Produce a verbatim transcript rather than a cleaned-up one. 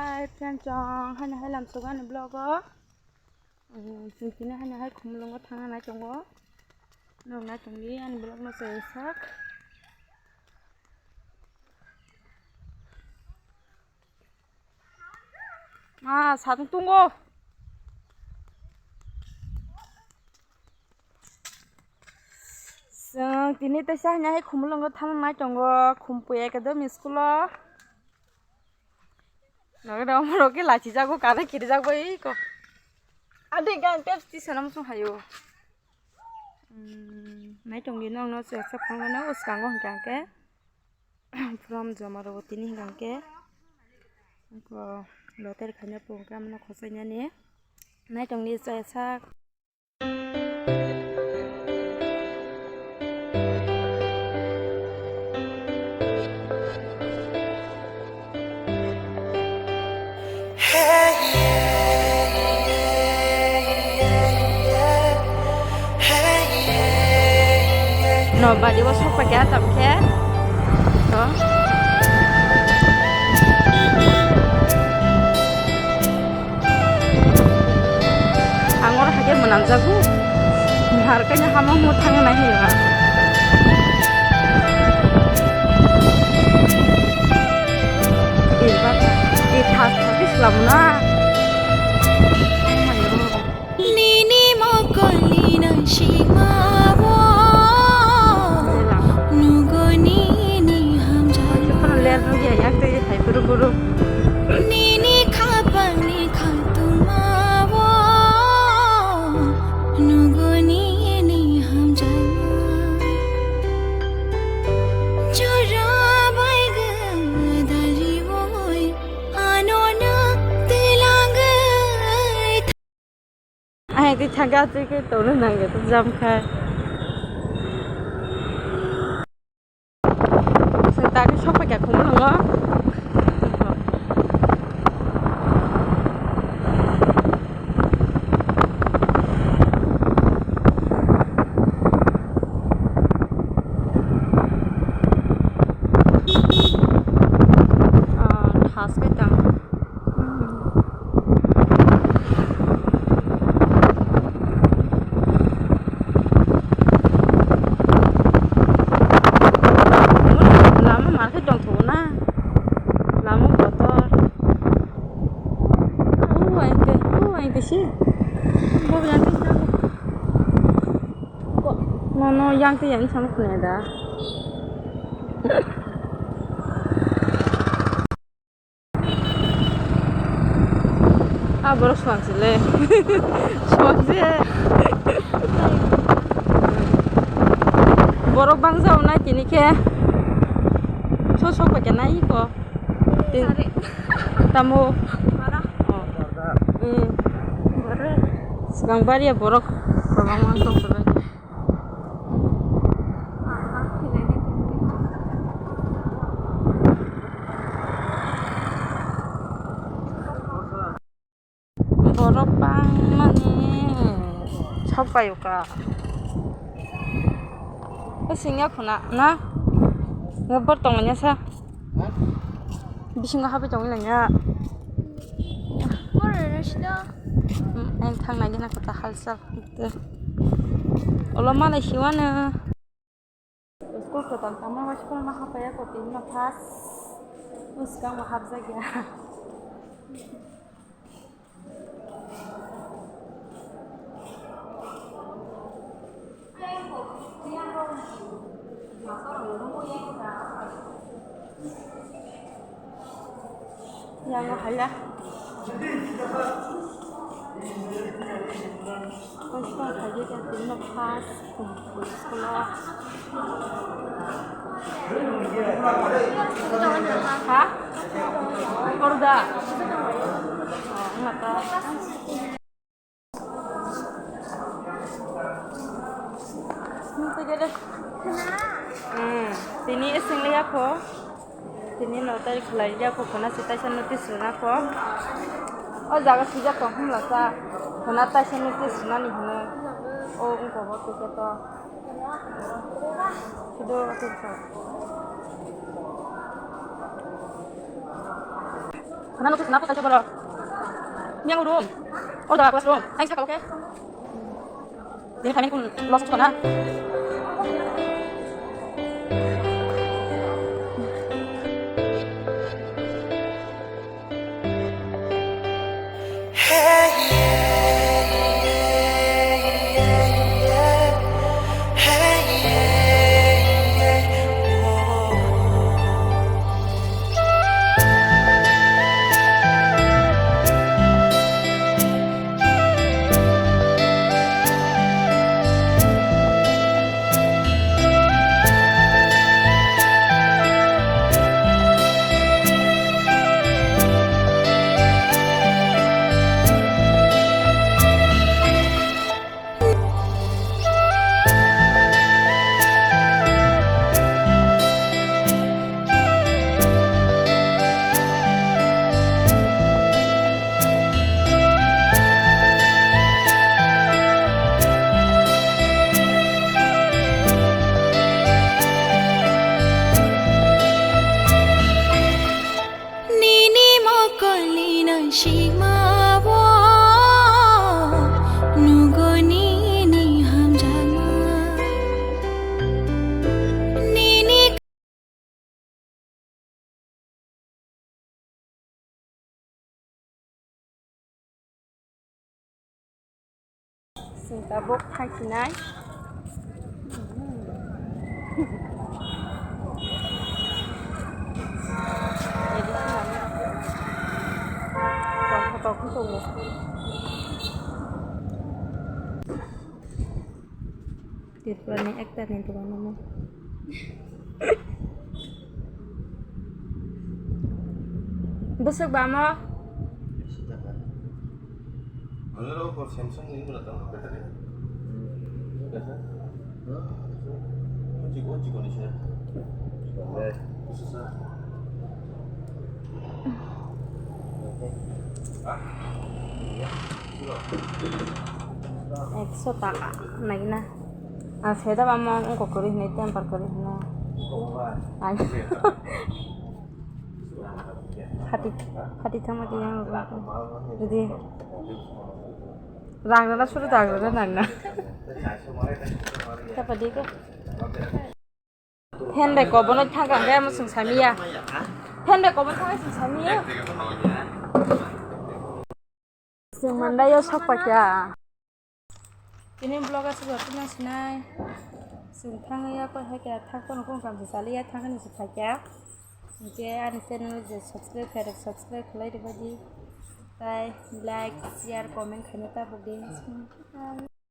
Hi friend, chwng haino hai lamsok ani vlog o. Chwng tini haino hai Khumulwngo thangna nai tongo. Nwng nai tongdi ani vlog no chaya sak. Ma satung tungo. Chwng tini teisa haino hai Khumulwngo thangna nai tongo. Khumpui Academy school o. Nogo da omorok khe lachijago, kare kirijago iko. Ade gang tep ti sanam sung hayo. Hmm, nai tongdi nong no se se phang no uskango hingkang khe. From joma rogo tini hingkang khe. Ko loter khaina pung khe amno khosai nani. Nai tongdi se sak. No, bari o sok paikha tam khe. To. Ang oro hai khe mwnamjago. Bar khe hamo mo thang nai hinwi. Eba, e thas thas khe swlam na. Nini mokolni nang sima bo. Nugo nini hamjak. Ler nugya yak tei hai buru buru. Nini khapangni khatungmao nuguni ni hamjakma. Jora bai gadaliwoi ano na twilangwi. Ai, twi thangka twi khe tongna nangya, twi jam kha. Chwng ta khe sok paikha Khumulwngo. Ah, thas khe tang. Lama mar khe tongthogo na, lama kotor. O ainte, o ainte si. Bo yang twi thango. Ko, no, no, yang twi yang samo khna da. Ah, borok swang se le. Swang se. Borok bangsa wngnai tini khe. So sok paikha nai ko. Tin. Are. Tamo. Mara. Oh. Hmm. Bore. Swkang bariya borok. Kwbangma wng tong kwbangma. Borok bangmani sok paio ka. O singya khuna na? Nga bor tongmanya sa. Bisingo habai tongwi langya. Bor rwsino. Hmm, ang thang nai gana kota halsal. Olo malai siwano. School kwtal tangma bai school ma hapaiya ko tini no first. O swkang bo hapjakya. Yang haya. Ang tong khaye ka tini no first school school o. Ha? Korda. Oh, ngata. Hmm, tini eseng liya kho. Tini no tari khlai liya kho, khuna se taisa notice rwna kho. O jaga swijak tong hwnla sa. Khuna taisa notice rwnani hwno. O wngkha bo tike to. Sudo tike to. Nano tu kenapa saja bolo? Yang room. Oh, dah classroom. Thanks ka, okay? Jadi kami pun lost na. Nini mokolni nangsikmao nugo nini hamjakma. Nini Chwng tabuk thangsinai. Tongkha tongkha tongo. Tripura ni ekta ni dogan omo. Bwswk bamo? Ano ro ko Samsung ni bwla tang battery. Jiko jiko ni se. Bwswk sa. Ekso taka nai na. Ah, seda bamo ungko kori hinai temper kori hinai. Ai. Hati, hati thangma di yang. Jadi rang rana suru dag rana nang na. Siapa dia ke? Phen bai kobono thangkang khe amo chwng samiya. Phen bai kobono thangkhe chwng samiya. Chwng mandaio sokpakya. Tini vlog aswk rok tino sinai. Chwng thangya koi hai khe thang kono kung kam se chaliya thang ni se phaikya. Hinkhe ani channel je subscribe khairok subscribe khlai rwbaidi. Tai like, share, comment khaina tabuk di.